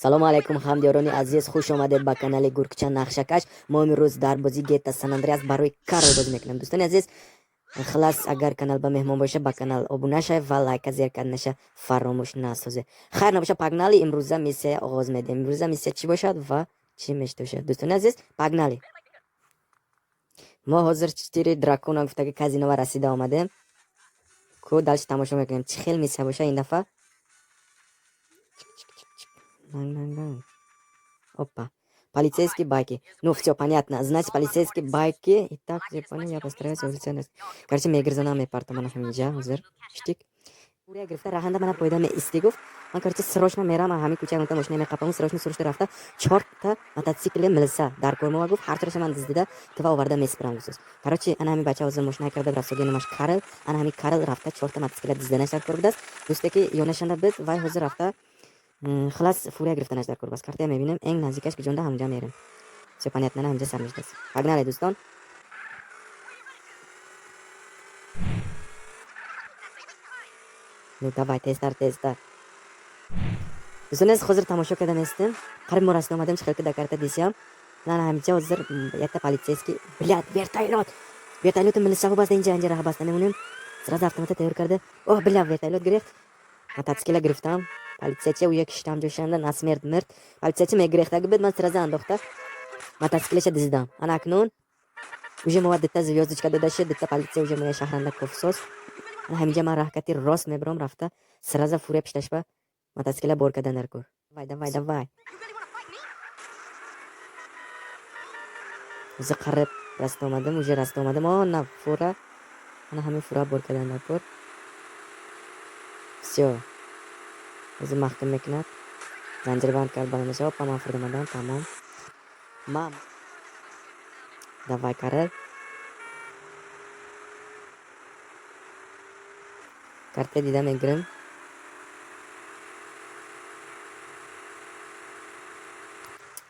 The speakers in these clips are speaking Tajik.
Салому алайкум, ҳамдиёрони азиз, хуш омадед ба канали Гургча Нақшакаш. Мо имрӯз дар бозии GTA San Andreas барои Карл бозӣ мекунем. Дӯстони азиз, хулас, агар канал ба меҳмон боша, ба канал обуна шавед ва лайка зер карданаша фаромӯш насозед. Хайр набоша, погнали, имрӯза миссия оғоз медиҳем. Имрӯза миссия чӣ бошад ва чӣ мешта бошад? Дӯстони азиз, погнали. Мо ҳозир четыре дракона гуфтаги казинова расида омадем. Ку дальше тамошо мекунем. Чӣ хел миссия боша ин дафъа? Данг, данг, данг. Опа. Полицейские байки. Ну, все понятно. Значит, полицейские байки. Итак, я понял, я постараюсь эволюционировать. Короче, мегирзанам, мепартам мана ҳаминҷа, ҳозир. Штик. Урия гирифта раҳанда мана пойда меисти гуфт. Ман, короче, срочно мерам, ҳамин кӯча онта мошина меқапам, срочно срочно рафта чорта мотоцикли милиса дар кор мо гуфт, ҳар чораша ман диздида тува оварда меспарам гуфт. Короче, ана ҳамин бача ҳозир мошина карда рафтоги, номаш Карл. Ана ҳамин Карл рафта чорта мотоцикла дизданаш дар кор будааст. Дӯсте ки ёнашанда буд, вай ҳозир рафта хулас фурия гирифтанаш дар кор. Бас картая мебинем, энг наздикаш куҷонда, ҳамунҷа мерем. Все понятно, на ҳамҷа сар мешудааст. Погнали, дӯстон. Ну давай, тезтар, тезтар. Дӯстони азиз, ҳозир тамошо карда местем. Қариб мо расида омадем, чӣ хел ки дар карта дисиям. На ҳаминҷа ҳозир якта полицейский, блядь, вертолёт. Вертолёти милисаҳо баста инҷа, инҷа раҳ баста мемонем. Сразу автомата тайёр карда. Оҳ, бля, вертолёт гирифт. Мотоцикла гирифтам. Полицияча уя киштам ҷошанда насмерть мирд. Полицияча мегирехтаги буд, ман сразу андохта. Мотоциклаша диздам. Ана акнун уже мо дитта звёздочка дода шуд, дитта полиция уже моя шаҳранда кофсоз. Ҳаминҷа ман раҳкати рост мебарам рафта, сразу фурия пишташба мотоцикла бор кардан дар кор. Давай, давай, давай. Уже қариб раста омадем, уже раста омадем. О, на фура. Ана ҳамин фура бор кардан дар кор. Всё. Ҳозир маҳкам мекунад. Занҷирбанд кард баландаша. Опа, ман фурд омадам, тамом. Мам. Давай, Карл. Карта дида мегирем.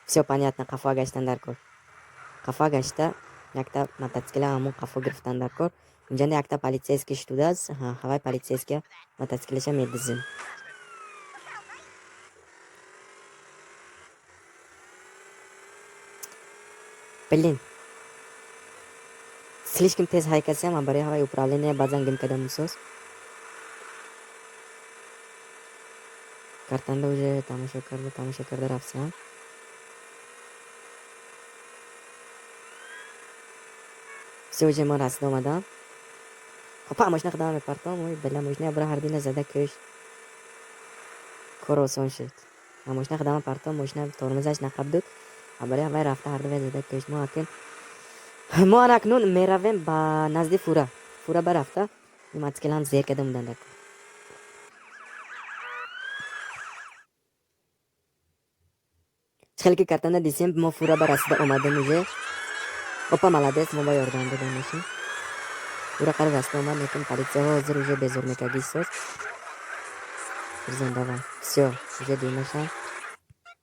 Всё понятно, қафо гаштан дар кор. Қафо гашта якта мотоцикла ҳамон қафо гирифтан дар кор. Унҷанда якта полицейский шудааст. Ҳавай полицейский мотоциклаша медизем. Блин. Слишком тез ҳайкасиам, а барои ҳавай управление баъзан гим кардам мусоз. Картанда уже тамошо карда рафтиам. Всё, уже ман расида омадам. Хопа, мошина худам мепартом. Ой, бля, мошина бара ҳардина зада кӯшт. Кор осон шуд. Мошина худам партом, мошина тормозаш нақаб дуд. А барои ҳавай рафта ҳардувай зада кӯшт. Мо акин мо анакнун меравем ба назди фура. Фура ба рафта мотоциклам зер карда мудан дар кор. Чӣ хеле ки картанда дисем, мо фура ба расида омадем уже. Опа, молодец, мо ба ёрдам додем мошин. Фура қариб расида омад, лекин полицияҳо ҳозир уже безор мекарди соз. Бирзон, давай. Всё, уже димаша.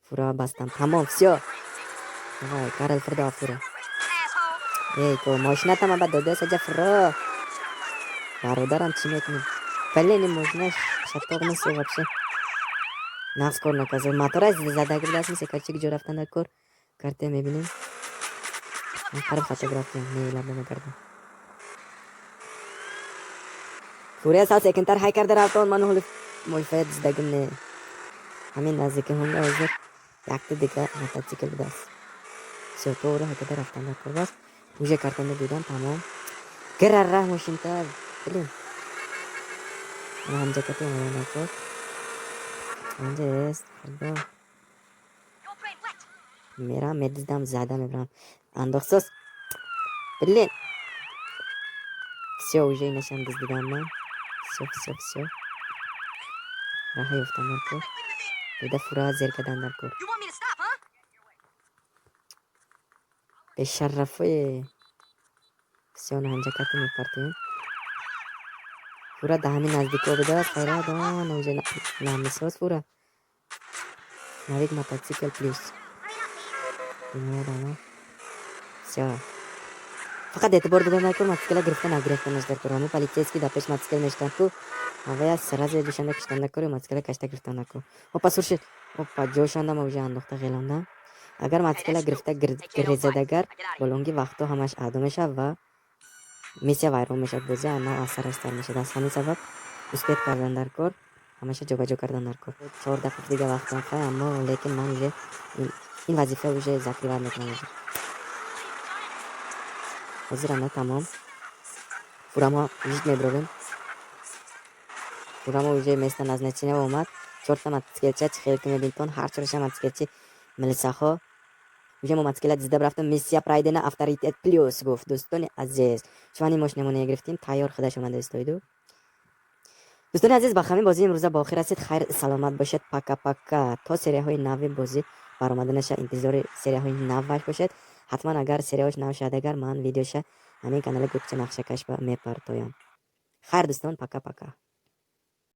Фура бастам. Тамом, всё. Давай, Карл, фурда фура. Эй, ко мошинатам аба дода саҷа фуро. Бародарам, чӣ мекунӣ? Блин, ин мошина шатоқ нест вообще. Нағз кор наказал. Мотора зада гирдааст, мисе короче ҷо рафтан дар кор. Карта мебинем. Ман қариб хато рафтем. Не, лабда накардам. Фурия сал секинтар ҳай карда рафтон, ман ҳоли мошфая диздагим не. Ҳамин наздики ҳонда ҳозир якта дига мотоцикл будааст. Всё, тоғри ҳай карда рафтан дар кор бас. Уже картанда дидам, тамом. Гира раҳ мошинта, блин. Ана ҳамҷа кати омадан дар кор. Ҳамҷа ест, худо. Мерам, медиздам, зада мебарам. Андохсоз. Блин. Всё, уже инашам диздидам ман. Всё, всё, всё. Раҳа ёфтам дар кор. Дида фура зер кардан дар кор. Бешарафое. Всё, на ҳамҷа кати мепартоем. Фура да ҳамин наздико будааст. Хайрат, ана уже намесоз фура. Навик мотоцикл плюс. Всё. Фақат эътибор дода накун, мотоцикла гирифта нагирифтанаш дар кор. Ҳамун полицейский дар пеш мотоцикл мештанд ку. Ҳавая сразу ҷӯшанда киштанда кор, мотоцикла кашта гирифтанда кор. Опа, суршид. Опа, ҷошанда ма уже андохта ғелонда. Агар мотоцикла гирифта гирезадагар, болонги вақтҳо ҳамаш адо мешавад ва миссия вайрон мешавад, бозӣ нав аз сараш сар мешавад. Аз ҳамин сабаб успеть кардан дар кор, ҳамаша ҷобаҷо кардан дар кор. 4 дақиқа дига вақтам хай, аммо лекин ман уже ин вазифа уже закрывать мекунам ҳозир. Ҳозир ана тамом. Фурамо жид мебировем. Фурамо уже место назначения омад. Чорта мотоциклча, чӣ хел ки мебинтон, ҳар чораша мотоциклчи милисаҳо. Уже мо мотоцикла дида рафтем, миссия пройдена, авторитет плюс гуфт, дӯстони азиз. Чувани мошинамоне гирифтем, тайёр худаш омада истоиду. Дӯстони азиз, ба ҳамин бозии имрӯза ба охир расид. Хайр, саломат бошед, пока пока. То серияҳои нави бозӣ баромаданаша интизори серияҳои наваш бошед. Ҳатман, агар серияҳош нав шавад, агар ман видеоша ҳамин канали Гурча Нақшакаш ба мепартоям. Хайр, дӯстон, пока пока.